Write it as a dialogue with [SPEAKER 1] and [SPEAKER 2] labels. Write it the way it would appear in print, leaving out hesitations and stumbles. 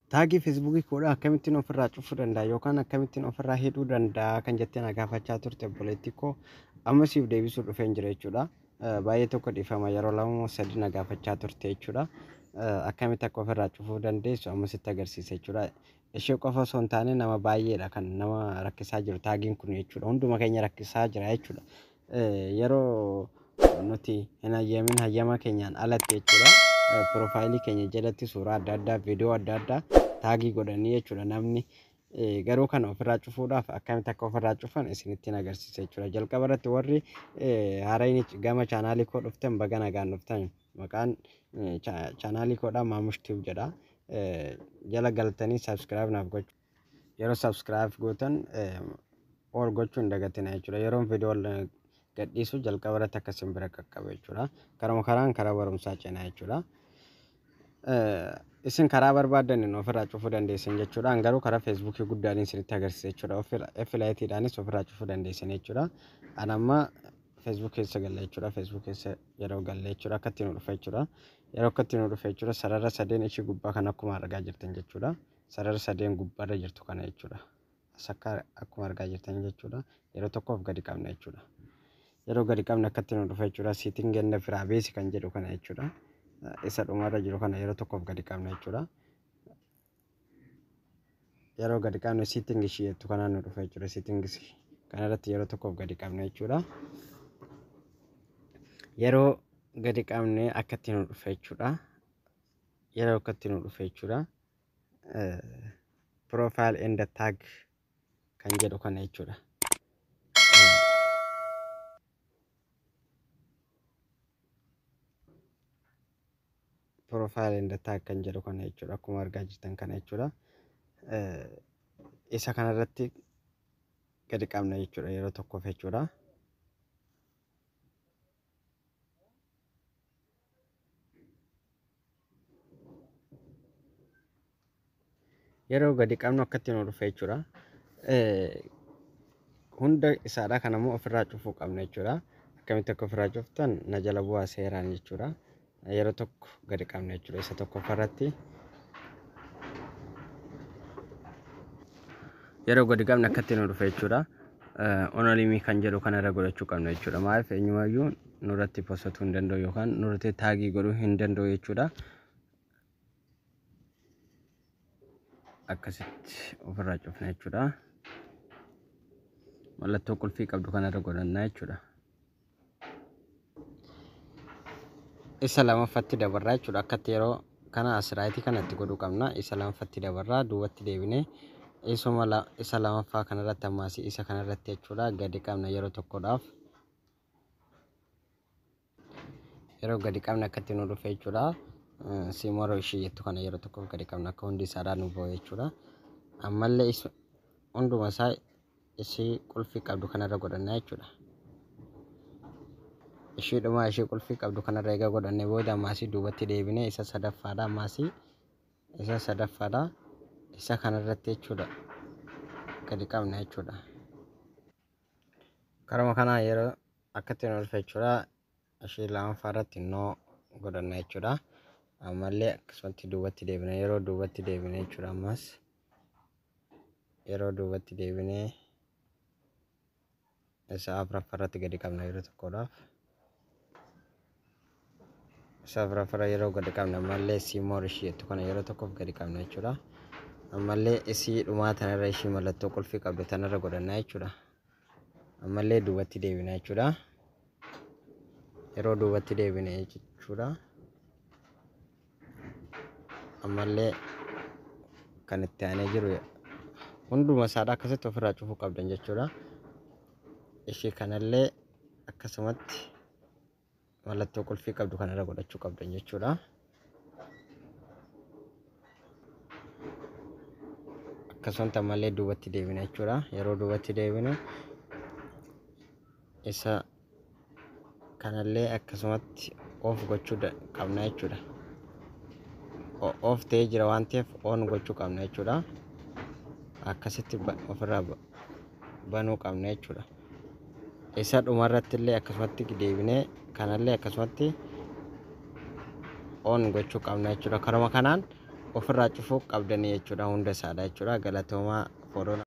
[SPEAKER 1] Taagii Feesbuukii koodhaa akkamittiin ofirraa cufuu danda'a yookaan akkamittiin ofirraa hidhuu danda'a kan jettee na gaafachaa turte, obboleettii koo, amma siif deebisuu dhufeen jira jechuudha. Baay'ee tokko dhiifama, yeroo lama moo sadi na gaafachaa turte jechuudha. Akkamitti akka ofirraa cufuu dandeessu amma sitti agarsiisa jechuudha. Ishee qofa osoo hin taane nama baay'eedha kan nama rakkisaa jiru taagiin kun jechuudha. Hunduma keenya rakkisaa jira jechuudha. Yeroo nuti hin hayyamin, hayyama keenyaan alatti jechuudha. Piroofaayilii keenya jalatti suuraa adda addaa, viidiyoo adda addaa taagii godhanii jechuudha namni. Garuu kana ofirraa cufuudhaaf akkamitti akka ofirraa cufan isinittiin agarsiisa jechuudha. Jalqaba irratti warri haaraan gama chaanaalii koo dhuftan, baga nagaan dhuftan. Maqaan chaanaalii koodhaa Maamush Tube jedha. Jala galtanii subscribe naaf gochuu. Yeroo subscribe gootan all gochuu hin dagatina jechuudha. Yeroon viidiyoo gadhiisu jalqaba irratti akka isin bira qaqqabu jechuudha. Karuma karaan karaa barumsaa cinaa jechuudha. Isin karaa barbaadaniin ofirraa cufuu dandeessan jechuudha. Garuu karaa Feesbuukii guddaan isinitti agarsiisa jechuudha. F-Liteedhaanis ofirraa cufuu dandeessan jechuudha. Ani amma Facebook keessa galle jechuudha. Facebook keessa yeroo galle jechuudha, akka ittiin nu dhufa jechuudha. Yeroo akka ittiin nu dhufa jechuudha, sarara sadeen ishii gubbaa kan akkuma argaa jirtan jechuudha. Sarara sadeen gubbaarra jirtu kana jechuudha. As akka akkuma argaa jirtan jechuudha. Yeroo tokkoof gadi qabna jechuudha. Yeroo gadi qabne akka ittiin nu dhufa jechuudha. Setting and privacy kan jedhu kana jechuudha. Isa dhumarra jiru kana yeroo tokkoof gadi qabna jechuudha. Yeroo gadi qabne setting ishii jettu kanaan nu dhufa jechuudha. Setting kanarratti yeroo tokkoof gadi qabna jechuudha. Yeroo gadi qabne akka ittiin nu dhufa jechuudha. Yeroo akka ittiin nu dhufa jechuudha. Profile and tag kan jedhu kana jechuudha. Profile and tag kan jedhu kana jechuudha. Akkuma argaa jirtan kana jechuudha. Isa kanarratti gadi qabna jechuudha yeroo tokkoof jechuudha. Yeroo gadi qabnu akkatti nu dhufa jechuudha. Hunda isaadha kan ammoo ofirraa cufuu qabna jechuudha. Akkamitti akka ofirraa cuftan na jala bu'aa seeraan jechuudha. Yeroo tokko gadi qabna jechuudha isa tokkoffaarratti. Yeroo gadi qabne akkatti nu dhufa jechuudha. Only me kan jedhu kanarra godhachuu qabna jechuudha. Maaliif? Eenyumayyuu nurratti postatuu hin danda'u yookaan nurratti taagii godhuu hin danda'u jechuudha. Akkasitti ofirraa cufna jechuudha. Mallattoo qulfii qabdu kanarra godhannaa jechuudha. Isa lammaffatti dabarraa jechuudha. Akkatti yeroo kana as rightii kanatti godhuu qabna. Isa lammaffatti dabarraa, duubatti deebinee isuma isa lamaffaa kanarratti, ammaas isa kanarratti jechuudha, gadi qabna yeroo tokkodhaaf. Yeroo gadi qabne akkatti nu dhufe jechuudha. See more ishii jettu kana yeroo tokkoof gadi qabna, akka hundi isaadhaa nu ba'u jechuudha. Ammallee hunduma isaa ishii qulfii qabdu kanarra godhanna jechuudha. Ishii dhumaa ishii qulfii qabdu kanarra egaa godhanne booda ammaasii duubatti deebinee isa sadaffaadha, ammaasii isa sadaffaadha, isa kanarratti jechuudha gadi qabna jechuudha. Karuma kanaa yeroo akkatti nu dhufe jechuudha, ishii lamaffaa irratti no godhanna jechuudha. Ammallee akkasumatti duubatti deebina. Yeroo duubatti deebine jechuudha, ammas yeroo duubatti deebinee isa afuraffaa irratti gadi qabna yeroo tokkodhaaf. Isa afuraffaa yeroo gadi qabne ammallee see more ishii jettu kana yeroo tokkoof gadi qabna jechuudha. Ammallee isii dhumaa tanarra, ishii mallattoo qulfii qabdu tanarra godhanna jechuudha. Ammallee duubatti deebina jechuudha. Yeroo duubatti deebine jechuudha, ammallee kan itti aanee jiru hunduma isaadha akkasitti ofirraa cufuu qabdan jechuudha. Ishii kanallee akkasumatti mallattoo qulfii qabdu kanarra godhachuu qabdan jechuudha. Akkasumatti ammallee duubatti deebina jechuudha. Yeroo duubatti deebinu isa kanallee akkasumatti off gochuu qabna jechuudha. Off ta'ee jira waan ta'eef on gochuu qabna jechuudha. Akkasitti ofirraa banuu qabna jechuudha. Isa dhumarratti illee akkasumatti deebinee kanallee akkasumatti on gochuu qabna jechuudha. Karuma kanaan Ofirraa cufuu qabdanii jechuudha, hunda isaadha jechuudha. Galatoomaa, follow.